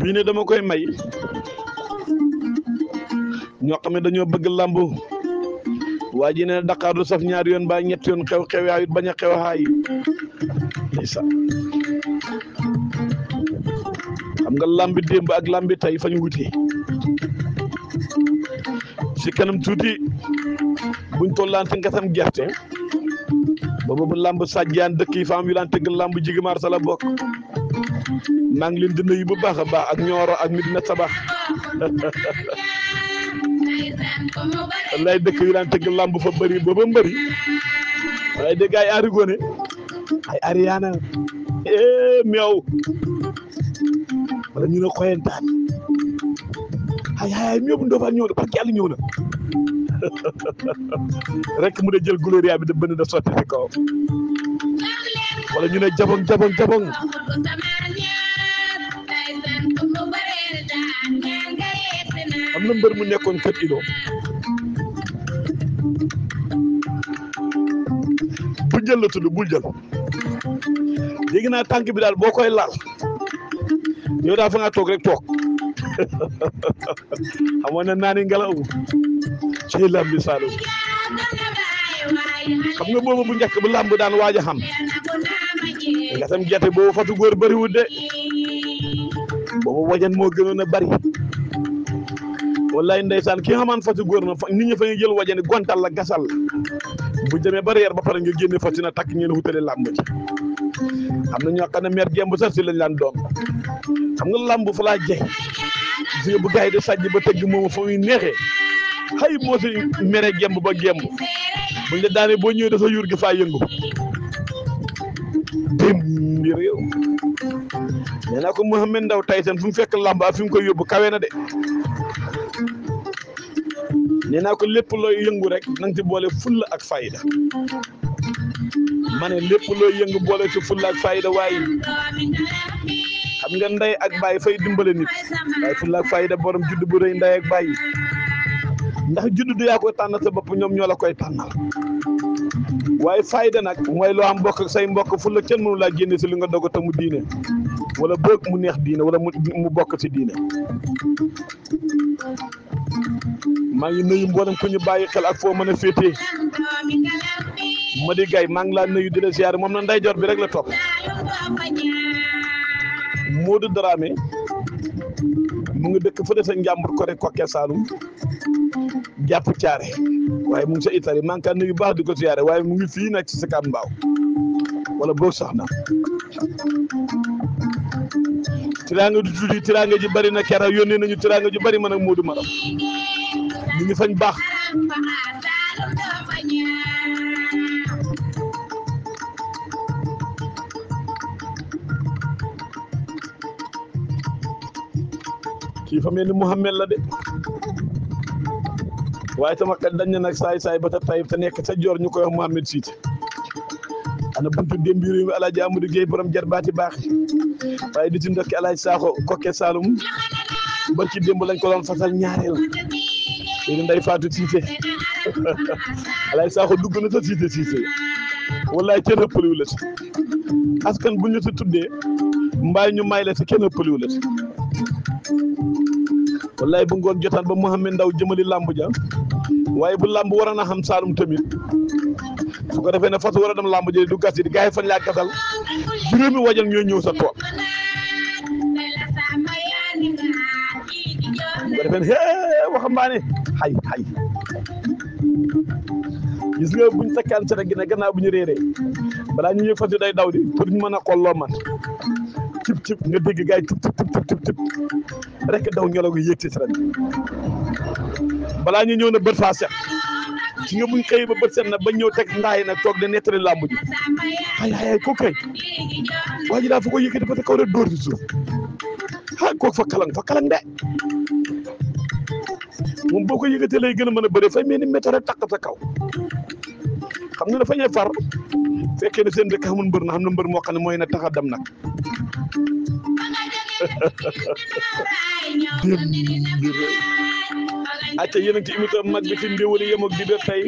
bii ne dama koy may ñoo xam ne dañoo bëgg làmb waa ji ne Dakar du saf ñaari yoon ba ñetti yoon xew yaayut bañ a xew xaay ndeysaan xam nga làmbi démb ak làmbi tey fañ wutee si kanam tuuti buñ tollante ngasam gerte boobu bu làmb sàjjaan dëkk yi faam yu laan tëgg làmb jigi maar sa la bokk maa ngi leen di nuyu bu baax a baax ak Ñooro ak Medina Sabax lay dëkk yu laan tëgg làmb fa bëri booba mbëri waaye dégg ay ari gone ay ariana meew wala ñu ne xoyantaan ay meew bu Ndofane ñëw na parce que yàlla ñëw na rek mu de jël gloria bi da bënn da sotti ci kaw wala ñu ne jabong am na mbër mu nekkoon kër Ido bul jël la tudd bul jël léegi naa tànk bi daal boo koy laal yow daal fa nga toog rek toog xamoon na naa ni ngelaw ci lamb bi Saalum xam nga boobu bu njëkk bu lamb daan waaj a xam nga tam gerte boobu fatu góor bëriwul de boobu wajan moo gënoon a bëri wallaay ndeysaan ki xamaan fatu góor na nit ñi fa ñu jël wajani gontal la gasal la bu demee ba reer ba pare nga génne fatu na takk ngeen wutale lamb ji am na ñoo xam ne mer gemb sax si lañ laan doom xam nga lamb fa laa jeex si bu gars yi di sàjj ba tëgg moom fa muy neexee xëy moo si mere gemb ba gemb buñ la daanee boo ñëwee dafa yur gi faa yëngu dém bi réew nee naa ko Mouhamed Ndao Tyson fu mu fekk lamb ak fi mu koy yóbbu kawe na de nee naa ko lépp looy yëngu rek na nga ci boole fulla ak fayda ma ne lépp looy yëngu boole ci fulla ak fayda waaye xam nga ndey ak baay fay dimbale nit waaye fulla ak fayda borom judd bu rëy ndey ak baay ndax judd du yaa koy tànnal sa bopp ñoom ñoo la koy tànnal waaye fayda nag mooy loo am mbokk ak say mbokk fulla kenn mënu laa génne si li nga dogo te mu diine wala boog mu neex diine wala mu bokk ci diine maa ngi nuyu mboolem ku ñu bàyyi xel ak foo mën a féetee Madi Gaye maa ngi laa nuyu di la ziar moom na ndeyjoor bi rek la topp Modou Dramé mu ngi dëkk fële sa njàmbur ko rek Kokke Saalum jàpp caare waaye mu ngi sa Italie maa ngi kaa nuyu baax di ko ziare waaye mu ngi fii nag ci sa kan mbaaw wala boog sax na tiraanga du tuddi tiraanga ji bari na keroog yónnee nañu tiraanga ji bari man ak Modou Maram ñu ngi fañ baax kii fa mel ni Mouhamed la de waaye sama kat dañ ne nag saay ba ta tay te nekk sa joor ñu koy wax Mouhamed Cissé ana buntu démb bi réew mi Alaaji Amadou Gueye borom jarbaati baax waaye di ci ndokki Alaaji Sakho Kokke Saalum ba ci démb lañ ko doon fasal ñaareel léegi Ndeye Fatou Cissé Alaaji Sakho dugg na sa Cissé wallaay kenn ëppaliwu la si askan bu ñu si tuddee mbaay ñu may la si kenn ëppaliwu la si wallaay bu ngoon jotaan ba Mouhamed Ndao jëmali lamb ja waaye bu lamb waroon a xam Saalum tamit su ko defee ne fas war a dem lamb ji du gas yi gars yi fañ laa gasal juróomi wajan ñoo ñëw sa tool su ko defee ne waxambaane xay gis nga buñ takkaan sa rek gi ne gannaaw bu ñu réeree balaa ñu yëg fas yi day daw di pour ñu mën a xool loo man cib nga dégg gars yi tib rek daw ñolo gi yéeg ci sa balaa ñu ñëw na bët faa set ci nga buñ xëy ba bët set na ba ñëw teg ndaay nag toog de nettali làmb ji ay ko kay waa ji daal fa ko yëkkati ba te kaw rek dóor ci suuf kooku fa kalang de moom boo ko yëkkatee lay gën a mën a bëre fay mel ni météo rek takk sa kaw xam nga dafa ñuy far fekkee ne seen dëkk xamul mbër na xam na mbër moo xam ne mooy na tax a dem nag acca yéen a ngi ci émission mag bi fi ndéwali yem ak di ba tey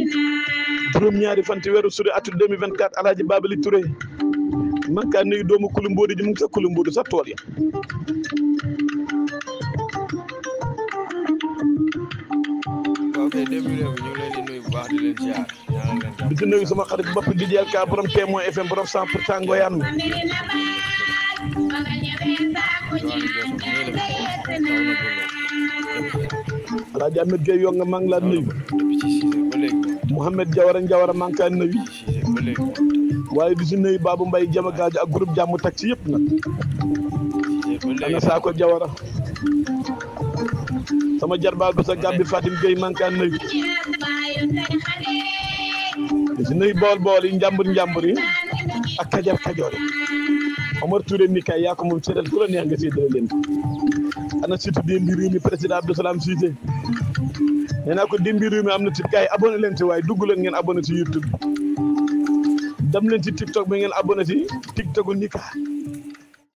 juróom-ñaari fan ci weeru suri atu 2024 Alaaji Babali Touré man kaa nuyu doomu Kulu Mbodi ji mu ngi sa Kulu Mbodi sa tool ya ok début réew mi ñu ngi leen di nuyu bu baax di leen ziar ñaanal leen jàmm di ci nuyu sama xarit bopp di jël ka borom Témoin FM borom 100% Ngoyane Alaaji Ahmed Gueye yoo nga maa ngi laa nuyu Mouhamed Jawara maa ngi kaa nuyu waaye di si nuyu Babou Mbaye Jama Gaajo ak groupe jàmm taxi yëpp nag ana Saako Jawara sama jarbaal ba sa Gambi Fatim Gueye maa ngi kaa nuyu di si nuyu bool yi njàmbur yi ak kajoor yi Omar Touré mi kay yaa ko moom seetal ku la neex nga séddale leen ana surtout démbi réew mi président Abdou Salam Cissé nee naa ko démbi réew mi am na ci gars yi abonné leen ci waaye dugg leen ngeen abonné ci YouTube dem leen ci TikTok bi ngeen abonné ci TikToku Nika